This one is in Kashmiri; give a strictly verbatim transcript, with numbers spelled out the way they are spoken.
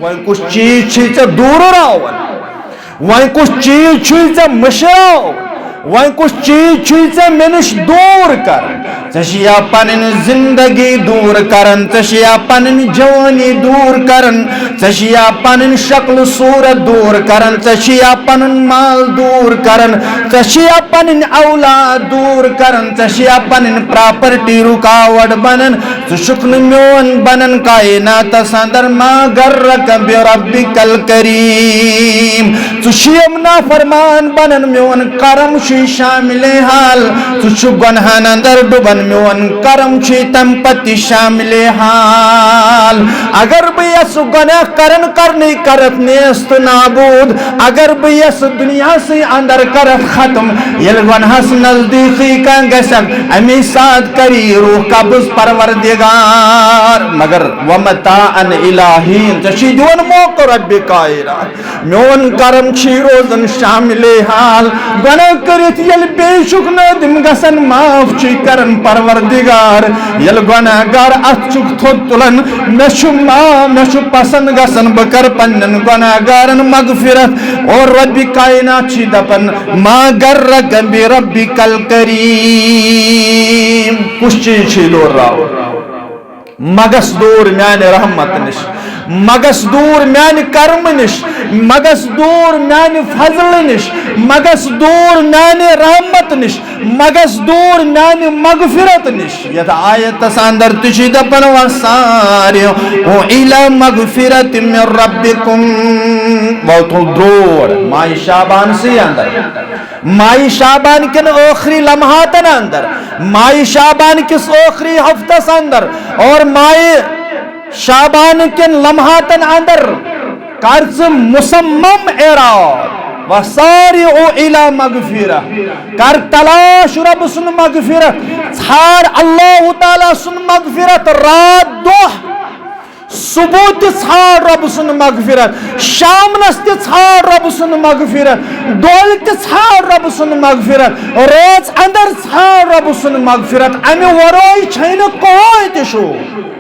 وۄنۍ کُس چیٖز چھُے ژےٚ دوٗرٕ راوان؟ وۄنۍ کُس چیٖز چھُے ژےٚ مٔشراوان؟ وۄنۍ کُس چیٖز چھُے ژےٚ مےٚ نِش دوٗر کران؟ ژےٚ چھِ یا پنٕنۍ زندگی دوٗر کران، ژےٚ چھِ یا پنٕنۍ جوانی دوٗر کران، ژےٚ چھِ یا پنٕنۍ شکل صورت دوٗر کران، ژےٚ چھِ یا پنُن مال دوٗر کران، ژےٚ چھِ یا پنٕنۍ اولاد دوٗر کران، ژےٚ چھِ یا پنٕنۍ پراپرٹی رُکاوٹ بنان۔ ژٕ چھُکھ نہٕ میون بنان کائناتس اندر، ما غرک بربک الکریم۔ ژٕ چھُ یِم نافرمان بنان، میون کرم چھُے شامل حال۔ ژٕ چھُ گۄنہن اندر ڈُبان، میون کرم چھُے تمہِ پتہٕ تہِ شامل حال۔ اگر بہٕ یژھٕ گۄناہ کرن کرنٕے کرتھ نیست نابود، اگر بہٕ یژھٕ دُنیاہسٕے اندر کرتھ ختم، ییٚلہِ گۄناہس نزدیٖکٕے کانٛہہ گژھن، امی ساتہٕ کری روح قبض پروردگار۔ مگر ومتاعا الی حین، ژےٚ چھُے دِوان موقع رب کائنات۔ میون کرم چھی روزان شامل حال۔ گۄناہ کٔرِتھ ییٚلہِ بیٚیہِ چھُکھ نٲدِم گژھان، معاف چھی کران پروردگار۔ ییٚلہِ گۄناہ گار اتھ چھُکھ تھوٚد تُلان، مےٚ چھُ ما-، مےٚ چھُ پسند گژھان بہٕ کرٕ پننٮ۪ن گۄناہ گارن مغفرت۔ اور رب کائنات چھی دپان، ما غرک بربک الکریم۔ کُس چیٖز چھی دوٗر راوان؟ مگس دوٗر میانہِ رحمت نِش، مگس دوٗر میانہِ کرمہٕ نِش، مگس دوٗر میانہِ فضلہٕ نِش، مگس دوٗر میانہِ رحمت نِش، مگس دوٗر میانہِ مغفرت نِش۔ یتھ آیتس اندر تہِ چھُ دپان، وسارعوا الی مغفرت من ربکم۔ ووتُل درٛوڑ ماہِ شعبان سٕے اندر۔ ماہِ شعبان کٮ۪ن ٲخری لمحاتن اندر، ماہِ شعبان کِس ٲخری ہفتس اندر اور ماہِ شعبان کٮ۪ن لمحاتن اندر کر ژٕ مصمم اراد، وسارعوا الی مغفرہ، کر تلاش رب سُنٛد مغفرت، ژھار اللہ تعالیٰ سُنٛد مغفرت رات دۄہ۔ صبح تہِ ژھانڈ رۄبہٕ سُنٛد مغفرت، شامنس تہِ ژھانڈ رۄبہٕ سُنٛد مغفرت، دۄہلہِ تہِ ژھانڈ رۄبہٕ سُنٛد مغفرت، رٲژ اندر ژھانڈ رۄبہٕ سُنٛد مغفرت۔ امہِ ورٲے چھے نہٕ کٕہٕنۍ تہِ شوٗب۔